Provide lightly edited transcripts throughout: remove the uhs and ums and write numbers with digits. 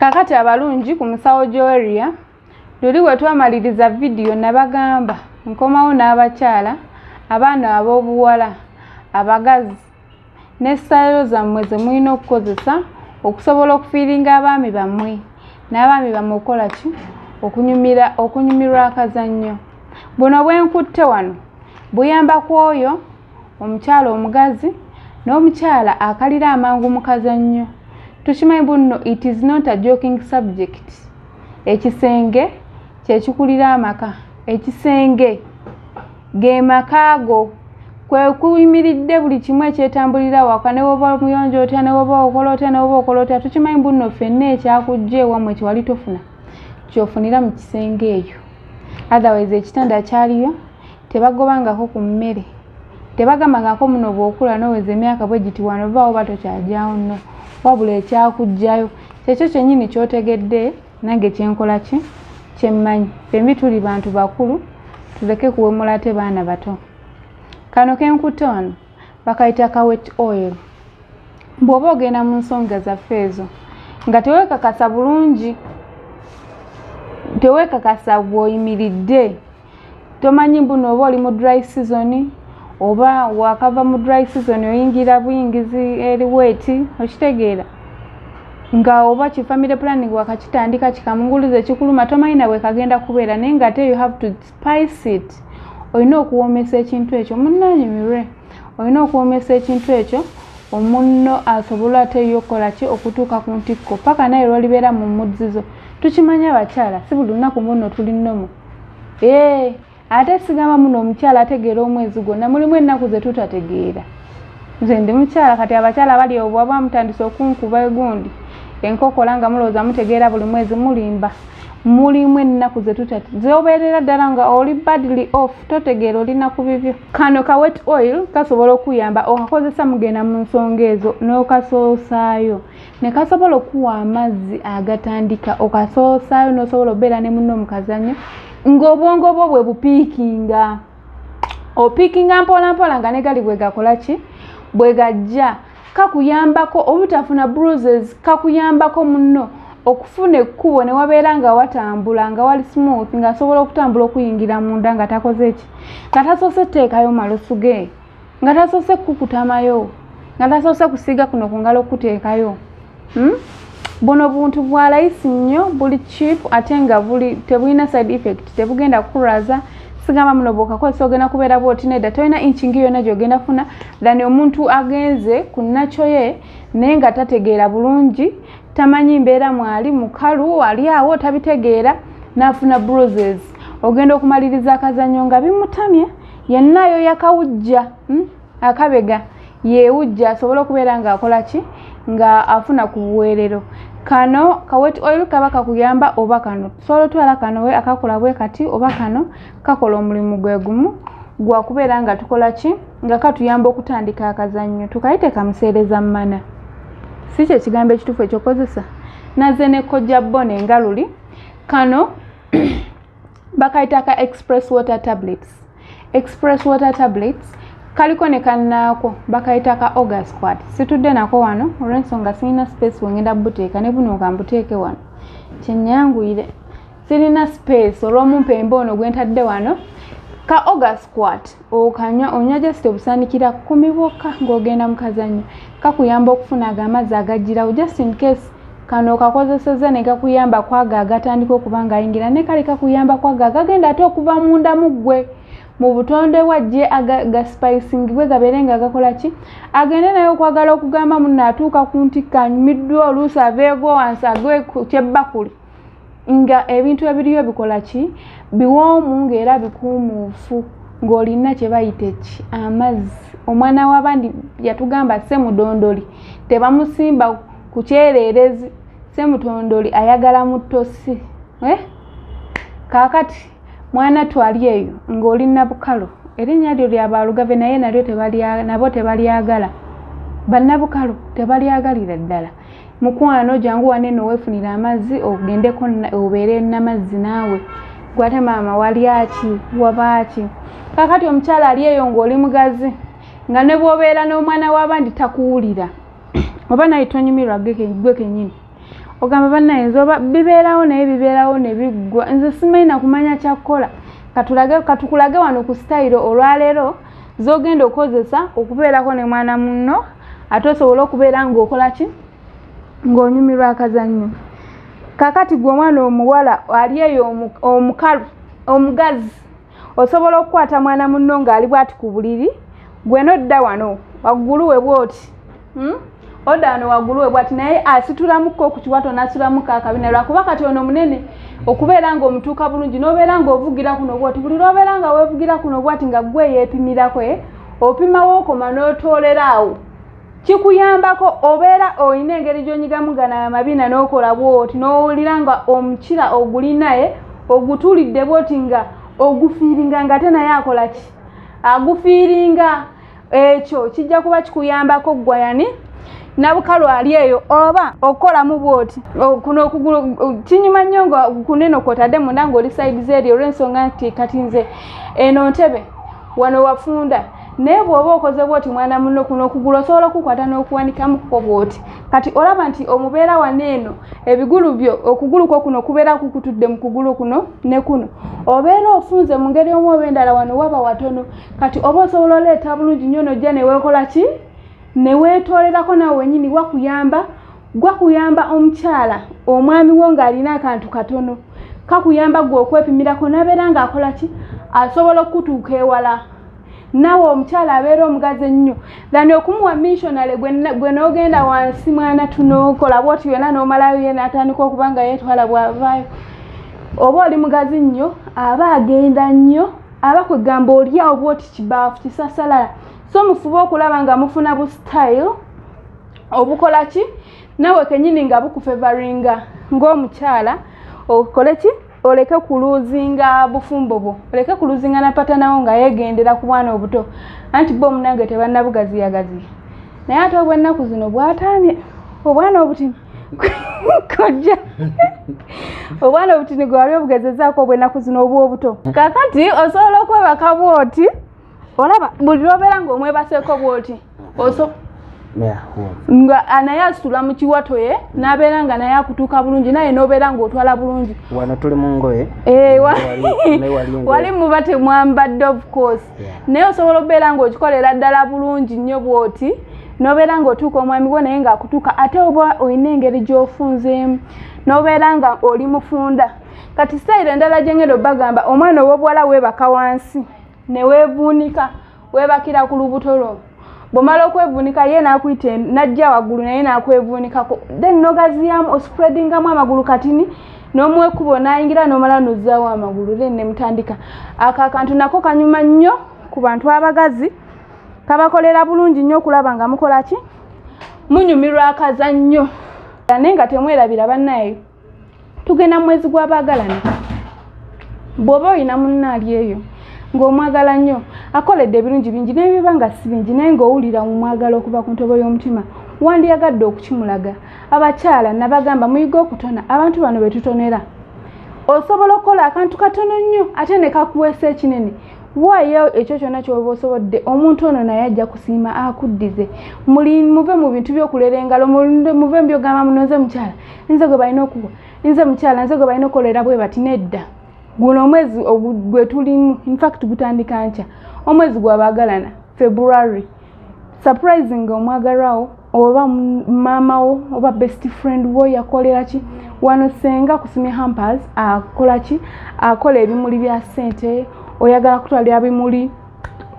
Kakati abalungi ku Musawo Joeria, luli bwe twamaliriza vidiyo nabagamba nkomawo n'abakyala, abaana ab'obuwala, abagazi ne sitayiro zammwe ze mulina okukozesa okusobola okufiiringa abaami bammwe n'abaami bammwe okukola ki? Okunyumira okunyumirwa akazannyo. Buno bwe nkutte wano buyamba ku oyo omukyala omugazi n'omukyala akalira amangu mu kazannyo. Tukimanyi bunno it is not a joking subject. Ekisenge kyekikulira amaka. Ekisenge ge maka go kwe kuyimiridde buli kimu ekyetambulira waka ne woba omuyonjo otya ne woba okola otya ne woba okola otya tukimanyi bunno ffenna ekyakujja ewammwe kyewali tofuna kyofunira mu kisenge eyo otherwise ekitanda kyaliyo tebagobangako ku mmere tebagambangako muno bw'okula n'oweza emyaka bwe giti wano vaawo oba tokyagyawo nno wabula ekyakugjayo kyekyo kyennyini ky'otegedde nange kyenkola ki kyemmanyi fembi tuli bantu bakulu tuleke kuwemula ate baana bato kano kenkutte wano bakayita ka wet oil bw'oba ogenda mu nsonga zaffe ezo nga tewekakasa bulungi tewekakasa bw'oyimiridde tomanyi mbu nooba oli mu dry season oba wakava mu dry season oyingira buyingizi eri wet okitegeera nga oba ki family planning wakakitandika kikamunguluza ekikuluma tomanyi na bwekagenda kubeera naye nga ate you have to spice it olina okuwoomesa ekintu ekyo munnanyumirwe olina okuwoomesa ekintu ekyo omunno asobole ate yo okukola ki okutuuka ku ntikko paka naye lwolibeera mu mudzi zo tukimanyi abakyala si buli lunaku munno tuli nnomo ee ate sigamba muno omukyala ategeera omwezi gwonna mulimu ennaku ze tutategeera nze ndi mukyala kati abakyala bali obwaba mutandise okunkuba egundi enkokola nga mulowooza mutegeera buli mwezi mulimba mulimu ennaku zeobeerera ddala nga oli badly off totegeera olina ku bibyo kano ka wet oil kasobola okuyamba okakozesa mugenda mu nsonga ezo n'okasoosaayo ne kasobola okuwa amazzi agatandika okasoosaayo n'osobola obeera ne munno mu kazannyo ng'obwongo bwo bwe bupiikinga opiikinga mpola mpola nga ne gali bwe gakola ki bwe gajja kakuyambako obutafuna bruises kakuyambako munno okufuna ekkubo ne wabeera nga watambula nga wali smooth ng'asobola okutambula okuyingira munda nga takoze ki nga tasoose teekayo malusu ge nga tasoose kukutamayo nga tasoose kusiiga kuno ku ngalo okuteekayo hmm? Buno buntu bwa layisi nnyo buli cheap ate nga buli tebulina side effect tebugenda kukulaza sigamba muno bwokakozesa ogenda kubeera bwoti nedda tolina inkingi yonna gyogenda funa than omuntu agenze ku nakyo ye naye nga tategeera bulungi tamanyi mbeera mwali mukalu ali awo tabitegeera n'afuna bruises ogenda okumaliriza akazannyo nga bimutamye yenna ayo yakawujja hmm? Akabega yewujja asobole okubeera ng'akola ki nga afuna ku buweerero kano ka wet oil kaba kakuyamba oba kano tusobola otwala kano we akakola bwe kati oba kano kakola omulimu gwe gumu gwakubeera nga tukola ki nga katuyamba okutandika akazannyo tukayite kamuseereza mmana si kye kigambo ekituufu ekyokukozesa naze ne kojja bone nga luli kano bakayita ka express water tablets express water tablets kaliko ne kannaako bakayita ka ogasquat situdde nako wano olw'ensonga sirina space wengenda buteeka ne buno nga mbuteeke wano kyenyanguyire sirina space olw'omumpembe ono gwe ntadde wano ka ogasquat okanywa onywa just obusaanikira kkumi bwokka ng'ogenda mu kazannyo kakuyamba okufuna ago amazzi agajjirawo just in case kano okakozesezza ne gakuyamba kwago agatandika okuba ng'ayingira ne kale kakuyamba kwago agagenda ate okuva munda mu ggwe mu butonde bwajje gaspicingibwe gabeere nga gakola ki agende naye okwagala okugamba munno atuuka ku ntikko anyumiddwa oluusi aveego wansi agwe ku kyebbakuli nga ebintu ebiriyo bikola ki biwoomu ng'era bikuumuufu ng'olina kye bayita eki amazzi omwana w'abandi yatugamba ssemudondoli tebamusimba ku kyereerezi ssemutondoli ayagala mu ttosi eh? Kaakati mwana twali eyo ng'oli nabukalu erinnya lyo lya baalugave naye nalyo nabo tebalyagala bannabukalu tebalyagalira ddala mukwano jangu wano eno weefunire amazzi ogendeko obeere namazzi naawe gwate maama walyaki wabaaki kakati omukyala ali eyo ng'oli mugazi nga ne bw'obeera n'omwana w'abandi takuwulira oba naye tonyumirwa gwe kenyini Ogamba bannaye nze oba bibeerawo, naye bibeerawo ne biggwa, nze simanyi na kumanya kyakukola. Katukulage wano ku sitayiro olwaleero z'ogenda okukozesa okubeerako ne mwana munno, ate osobole okubeera ng'okola ki, ng'onyumirwa akazannyo. Kakati gwe omwana omuwala ali eyo omukalu omugazi, osobola okukwata mwana munno ng'ali bwati ku buliri, gwe nodda wano waggulu we bwoti, Odda wano waggulu we bwati, naye asitulamukko ku kiwato n'asitulamuko akabina, lwakuba kati ono munene okubeera ng'omutuuka bulungi, n'obeera ng'ovugira kuno bwoti. Buli lw'obeera nga weevugira kuno bwati nga gwe yeepimirako, opima wookoma n'otoolera awo, kikuyambako obeera olina engeri gy'onyigamu gano amabina n'okola bwoti, n'owulira nga omukira ogulinaye ogutuulidde bwoti nga ogufiiringa, nga ate naye akola ki, agufiiringa. Ekyo kijja kuba kikuyambako ggwa yani nabukalu ali eyo, oba okukolamu bwoti kuno okugulu kinyuma nnyo nga kuneno kwotadde munda ng'oli side zeri, olw'ensonga nti kati nze eno ntebe wano wafunda, naye bw'oba okoze bwoti mwana muno, kuno okugulu osobola okukwata n'okuwanikamuko bwoti. Kati olaba nti omubeera wano eno ebigulu byo, okugulu kwo kuno kubeera kukutudde mu kugulu kuno ne kuno, obeera ofunze mu ngeri omu oba endala. Wano waba watono, kati oba osobola oleeta bulungi nnyo nojja neweekola ki, neweetoolerako naawe wenyini. Wakuyamba gwakuyamba omukyala, omwami wo ng'alina akantu katono, kakuyamba gwe okwepimirako n'abeera ng'akola ki, asobola okutuuka ewala. Naawe omukyala abeera omugazi ennyo than okumuwa missionary, gwe n'ogenda wansi mwana tunookola bwoti yonna n'omalayo, ye n'atandika okuba nga yeetwala bw'avaayo. Oba oli mugazi nnyo, aba agenda nnyo, aba kwegamba oli awo bwoti kibaafu kisasalala. So mufube okulaba nga mufuna bu style obukola ki, naawe kenyini nga bukufavoringa ng'omukyala, okole ki, oleke kuluzinga bufumbo bwo, oleke kuluzinga na partner wo nga yeegendera ku bwana obuto. Anti bo omunange tebannabugaziyagaziya, naye ate obw'ennaku zino bwataamye obwana obutini. Kojja, obwana obutini gwe wali obugezezaako, obw'ennaku zino obw'obuto? Kakati osobola okwebaka bwoti, olaba buli lwobeera ng'omwebaseeko bwoti oso nga naye asitula mu kiwato ye n'abeera nga naye akutuuka bulungi, naye n'obeera ng'otwala bulungi. Wano tuli mu ngoye. Eh, wali muba temwambadde, of course, naye osobola okubeera ng'okikolera ddala bulungi nnyo bw'oti, n'obeera ng'otuuka omwami gwo naye ng'akutuuka, ate oba olina engeri gy'ofunzeemu n'obeera nga oli mufunda. Kati sitayiro endala gye ngenda obbagamba, omwana ow'obuwala weebaka wansi ne weevuunika, weebakira ku lubuto lwo. Bw'omala okwevuunika, ye n'akuyita n'ajja waggulu naye n'akwevuunikako, then n'ogaziyamu, ospreadingamu amagulu katini, n'omuwa ekkubo n'ayingira, n'omala n'ozzaawo amagulu, then ne mutandika. Ako akantu nako kanyuma nnyo ku bantu abagazi, kabakolera bulungi nnyo okulaba nga mukola ki, munyumirwa akazannyo. Naye nga temwerabira bannaye, tugenda mu mwezi gw'abaagalana. Bw'oba olina munno ali eyo ng'omwagala nnyo, akoledde ebirungi bingi, naye biba nga si bingi, naye ng'owulira omwagala okuva ku ntobo y'omutima, wandiyagadde okukimulaga. Abakyala nabagamba muyiga okutona. Abantu bano be tutonera, osobola okukola akantu katono nnyo ate ne kakuweesa ekinene. Waayo ekyo kyonna ky'oba osobodde, omuntu ono naye ajja kusiima akuddize. Muli muve mu bintu by'okulera engalo, muve mu byogamba muno nze mukyala, nze gwe balina okuwa, nze mukyala, nze gwe balina okukolera bwe bati. Nedda. Guno omwezi gwe tulimu, infact gutandika nkya, omwezi gwabaagalana, February. Surprising omwagalwawo oba maama wo oba best friend wo yakolera ki. Wano senga kusimye hampers akola ki, akola ebimuli bya ssente. Oyagala kutwalira bimuli,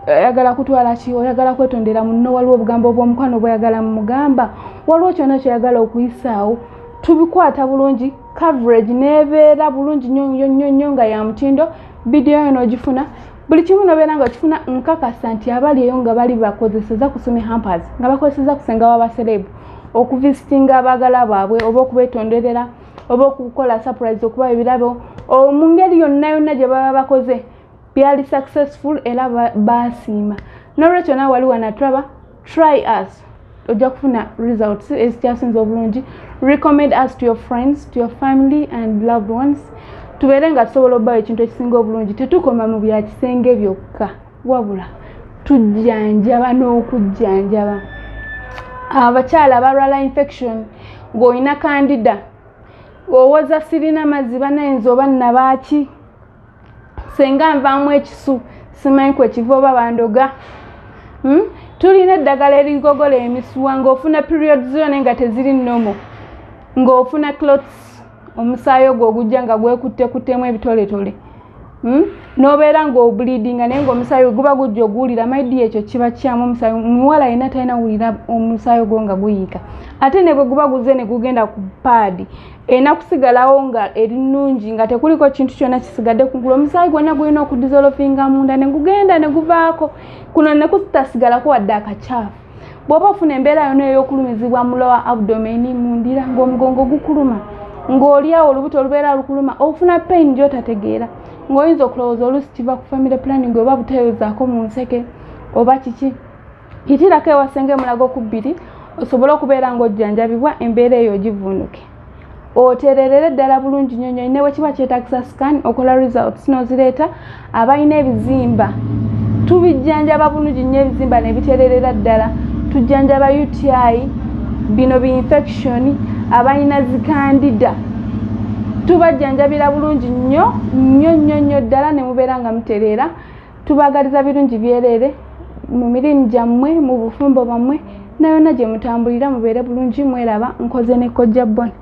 oyagala kutwala ki, oyagala kwetondera munno, waliwo obugambo obw'omukwano bweyagala mumugamba, waliwo kyonna kyoyagala okuyisaawo, tubikwata bulungi, coverage nebeera bulungi nnyo nnyo nnyo nnyo nga ya mutindo. Vidiyo yo n'ogifuna, buli kimu nobeera nga okifuna. Nkakasa nti abali eyo nga bali bakozeseza kusumi hampers, nga bakozeseza kusenga wa baserebu okuvisitinga abaagala baabwe, oba okubetonderera, oba okukola surprise, okuba ebirabo mu ngeri yonna yonna gye baba bakoze, byali successful era basiima. Nolwekyo nawe wali wanatulaba, try us, ojja kufuna results ezikyasinza obulungi. Recommend us to your friends, to your family and loved ones, tubeere nga tusobola obbawo ekintu ekisinga obulungi. Tetukoma mu bya kisenge byokka, wabula tujjanjaba n'okujjanjaba abakyala abalwala infection, ng'olina candida. Owoza sirina mazzi banayinza oba nabaaki, senga nvaamu ekisu, simanyi kwekiva oba bandoga. Tulina eddagala erigogola emisuwa ng'ofuna periods zo naye nga teziri normal, ng'ofuna clots, omusaayi ogwo ogujja nga gwekuttekuttemu ebitoletole, N'obeera ng'obleedinga naye ng'omusaayi guba gujja oguwulira. My dear, ekyo kiba kyamu. Omusaayi, muwala yenna talina wulira omusaayi ogwo nga guyiika, ate ne bwe guba guze ne gugenda ku pad, erina kusigalawo nga eri nnungi, nga tekuliko kintu kyonna kisigadde kungulu. Omusaayi gwonna gulina okudissolvinga munda ne gugenda ne guvaako kuno ne kutasigalako wadde akacaafu. Bw'oba ofuna embeera yonna ey'okulumizibwa mu lower abdomen, mundira, ng'omugongo gukuluma, ng'oli awo olubuto olubeera lukuluma, ofuna pain gy'otategeera, ng'oyinza okulowooza oluusi kiva ku family planning oba buteeyozaako mu nseke oba kiki, yitirako ewa Ssenga Emulago ku 2 osobole okubeera ng'ojjanjabibwa, embeera eyo ogivuunuke, otererere ddala bulungi nnyo nnyo. Ne bwe kiba kyetaagisa scan, okola results n'ozireeta. Abalina ebizimba tubijjanjaba bulungi nnyo, ebizimba ne bitererera ddala. Tujjanjaba UTI, bino bi infection, abalina zi candida tubajjanjabira bulungi nnyo nnyo nnyo nnyo ddala ne mubeera nga mutereera. Tubagaliza birungi byereere mu mirimu gyammwe, mu bufumbo bwammwe, nayonna gye mutambulira. Mubeere bulungi, mweraba nkoze ne Kojja Bon.